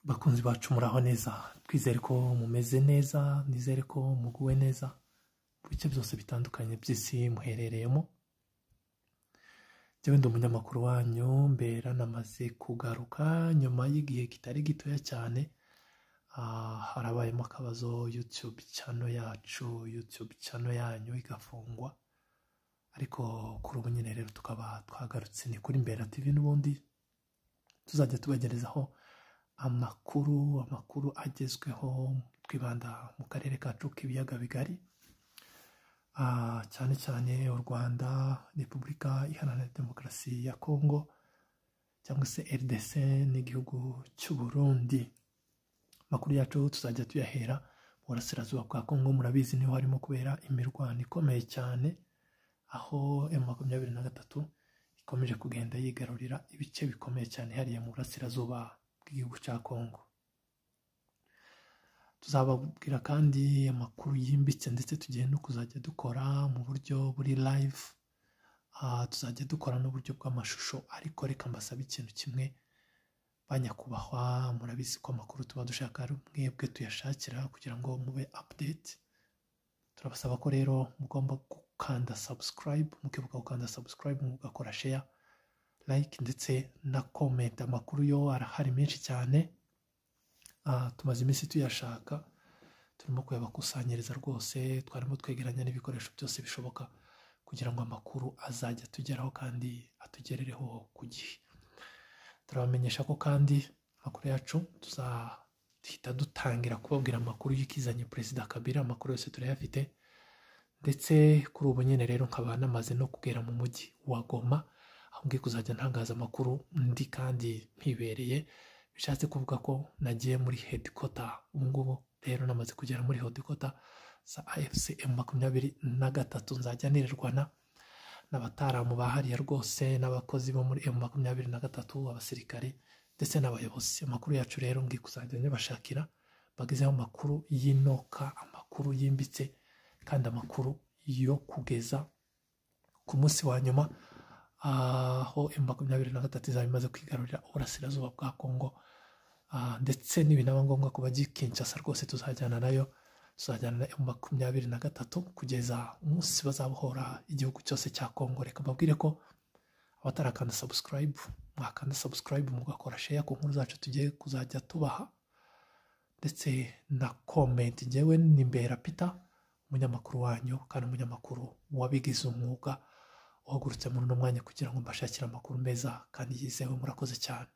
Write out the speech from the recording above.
Bakunzi bacu, muraho neza? Twizere ko mumeze neza, nizere ko muguwe neza mu bice byose bitandukanye by'isi muherereyemo. Njyewe ndi umunyamakuru wanyu Mbera, namaze kugaruka nyuma y'igihe kitari gitoya cyane. Harabayemo akabazo, YouTube channel yacu, YouTube channel yanyu igafungwa, ariko kuri ubu nyine rero tukaba twagarutse. Ni kuri Mbera TV n'ubundi tuzajya tubagerezaho amakuru agezweho, twibanda mu karere kacu k'ibiyaga bigari, cyane cyane u Rwanda, Repubulika Iharanira Demokarasi ya Kongo cyangwa se RDC n'igihugu cy'u Burundi. Amakuru yacu tuzajya tuyahera mu burasirazuba bwa Kongo. Murabizi, niho harimo kubera imirwano ikomeye cyane, aho M23 ikomeje kugenda yigarurira ibice bikomeye cyane hariya mu burasirazuba bw'igihugu cya Kongo. Tuzababwira kandi amakuru yimbitse, ndetse tugiye no kuzajya dukora mu buryo buri live. Tuzajya dukora n'uburyo bw'amashusho. Ariko reka mbasabe ikintu kimwe, banyakubahwa. Murabizi ko amakuru tuba dushaka ari mwebwe tuyashakira kugira ngo mube update. Turabasaba ko rero mugomba gukanda subscribe, mukibuka gukanda subscribe, mugakora share, like ndetse na comment. Amakuru yo arahari menshi cyane. Tumaze iminsi tuyashaka, turimo kuyabakusanyiriza rwose, twarimo twegeranya n'ibikoresho byose bishoboka kugira ngo amakuru azajya atugeraho kandi atugerereho ku gihe. Turabamenyesha ko kandi amakuru yacu tuzahita dutangira kubabwira amakuru y'ikizanye Perezida Kabila. Amakuru yose turayafite, ndetse kuri ubu nyine rero nkaba namaze no kugera mu mujyi wa Goma, aho ngiye kuzajya ntangaza amakuru ndi kandi mpibereye. Bishatse kuvuga ko nagiye muri headquarter. Ubu ngubu rero namaze kugera muri headquarter za AFC M23. Nzajya nirirwana n'abataramu bahariye rwose, n'abakozi bo muri M23, abasirikare ndetse n'abayobozi. Amakuru yacu rero ngiye kuzajya nyabashakira, bagezeho amakuru y'inoka, amakuru yimbitse kandi amakuru yo kugeza ku munsi wa nyuma, aho M23 izaba imaze kwigarurira uburasirazuba bwa Kongo, ndetse n'ibinaba ngombwa kuba Kinshasa rwose tuzajyana nayo. Tuzajyana na M23 kugeza umunsi bazabohora igihugu cyose cya Kongo. Reka mbabwire ko abatarakanda subscribe, mwakanda subscribe, mugakora share ku nkuru zacu tugiye kuzajya tubaha, ndetse na comment. Njyewe ni Mbera Peter, umunyamakuru wanyu kandi umunyamakuru wabigize umwuga, uhagurutse muri uno mwanya kugira ngo mbashakire amakuru meza kandi yizewe. Murakoze cyane.